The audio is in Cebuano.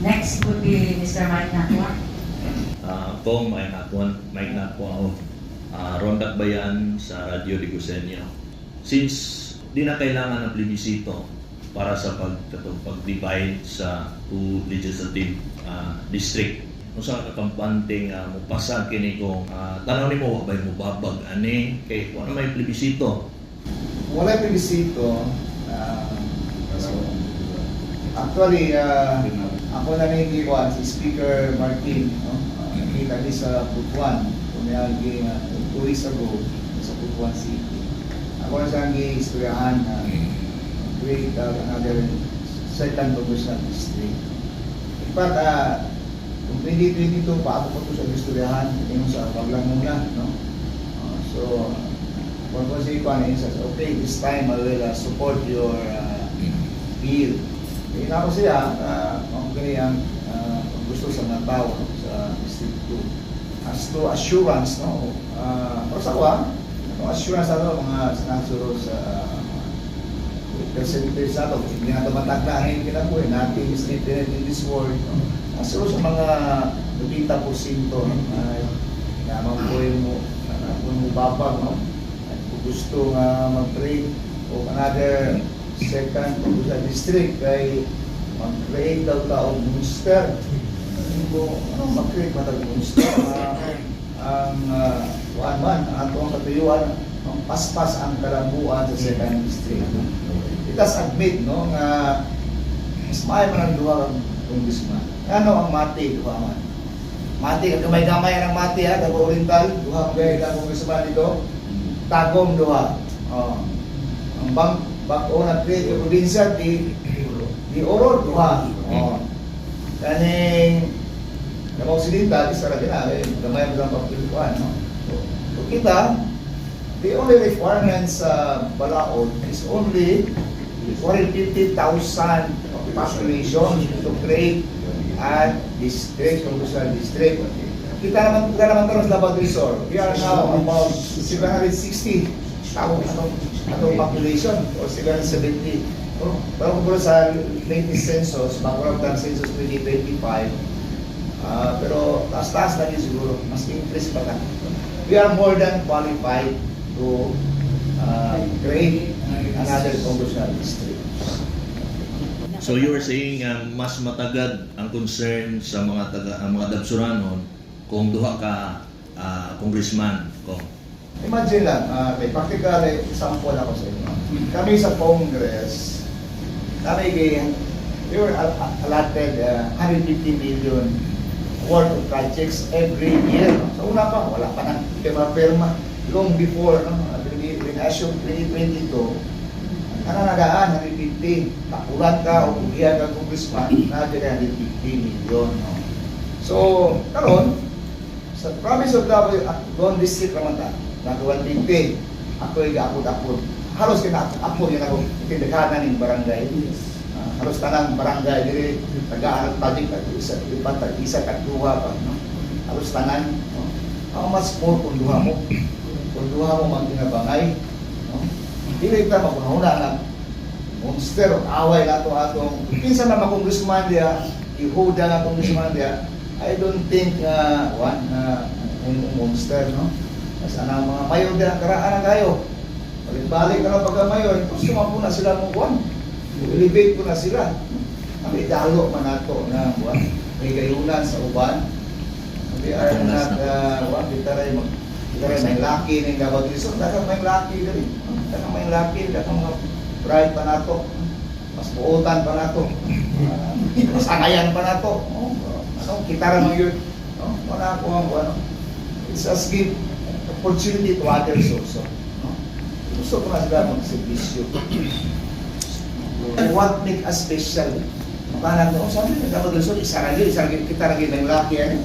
Next would be Mr. Mike Nakwa. Kong Mike Nakwa, Mike Nakwa of Rondak Bayan sa Radyo Diguseño. Since di na kailangan ng plebisito para sa pag-divide sa two legislative district. Unsa ka kampante nga mopasa kini kung tanaw nimo wa bay mobabag ani kay wa na may plebisito? Wala plebisito. So, actually, ako na rin giwan si Speaker Martin, no? Nakita ni sa Butuan, kunyagi 2 weeks ago sa Butuan City. Ako na siyang giistoryahan na create another second congressional district. In fact, kung 2022 pa, ako po ito sa istoryahan, ingon sa wag lang muna, no? So, kung ko si Kwan, says, "Okay, this time I will support your bill." Kaya ako siya, kung ganyan gusto sa mga tao, no, sa District 2. As to assurance, no, pero sa kuha, ang assurance ato mga sinasuro sa percentage nato, hindi na ito matagna ngayon kinabuhi, nothing is infinite in this world. No? Siguro sa mga 90%, no? Ay, naman po yung mo, kung mo babag, no? At kung gusto nga mag-create o another second congressional district kay mag-create daw ta og monster. Ano, ano mag-create man og monster? Ang kuan man, ang atong katuyuan, ang paspas ang kalambuan sa second district. Let us admit, no, nga mas maayo man ang duha kang congressman. Ano ang Mati, duha man. Mati, gamay-gamay ang Mati ha, Davao Oriental, duha kay ka congressman dito. Tagum duha. Oh. Ang bang bag-o na create yung probinsya di Oro duha. Oh. Kaning Davao Occidental isa ra gina eh, gamay mo lang pagpilikuan, no. So kita, the only requirement sa Balaod is only 450,000 population to create a district, congressional district. Kita naman karon sa Davao del Sur. We are now about 760 tao atong population or 770. Oh, pero kung sa latest census, bago lang census 2025, pero taas-taas na din siguro, mas increase pa na. We are more than qualified to create another congressional district. So you were saying mas matagad ang concern sa mga taga ang mga Dabsuranon kung duha ka congressman kung Imagine lang, may practical example ako sa inyo. Kami sa Congress, kami we were allotted 150 million worth of projects every year. No? Sa una pa, wala pa nang pirma-pirma. Long before, no? When I assumed 2022, ano nadaan, 150. Takulan ka o kugihan ka congressman, na 150 million. No? So, karon sa province of Davao, Don District naman ta, nag 150. Ako ay gaapod-apod. Halos kina ako yun ako tindaghanan ning barangay. Halos tanang barangay diri tagaan ang project tag isa, iba tag isa tag duha pa, no? Halos tanan, no? How much more kung duha mo? Kung duha mo magtinabangay, no? Dili ta magunahuna na monster o away nato atong kinsa na congressman diya, ihuda nga congressman diya. I don't think one na monster, no? Mas anang mga mayor diya karaan na kayo. Balik-balik na lang pagka mayor, gusto man po na sila mo kuan. Elevate ko na sila. Ang idalo man nato na kuan, may gayunan sa uban. We are not kuan kita ray mag kita ray may laki ning Davao del Sur, daghang may laki diri. Daghang may laki, daghang mga pride pa nato. Mas buotan pa nato. Mas angayan pa nato. Oh, ano kita ra man yun. No? Wala ko ang ano. It's us give opportunity to others also. No? Gusto ko na sila magserbisyo. What make us special? Makanan ko, oh, sabi ng Davao del Sur, isa ra gyud, isa ra gyud, kita ra gyud may laki ano.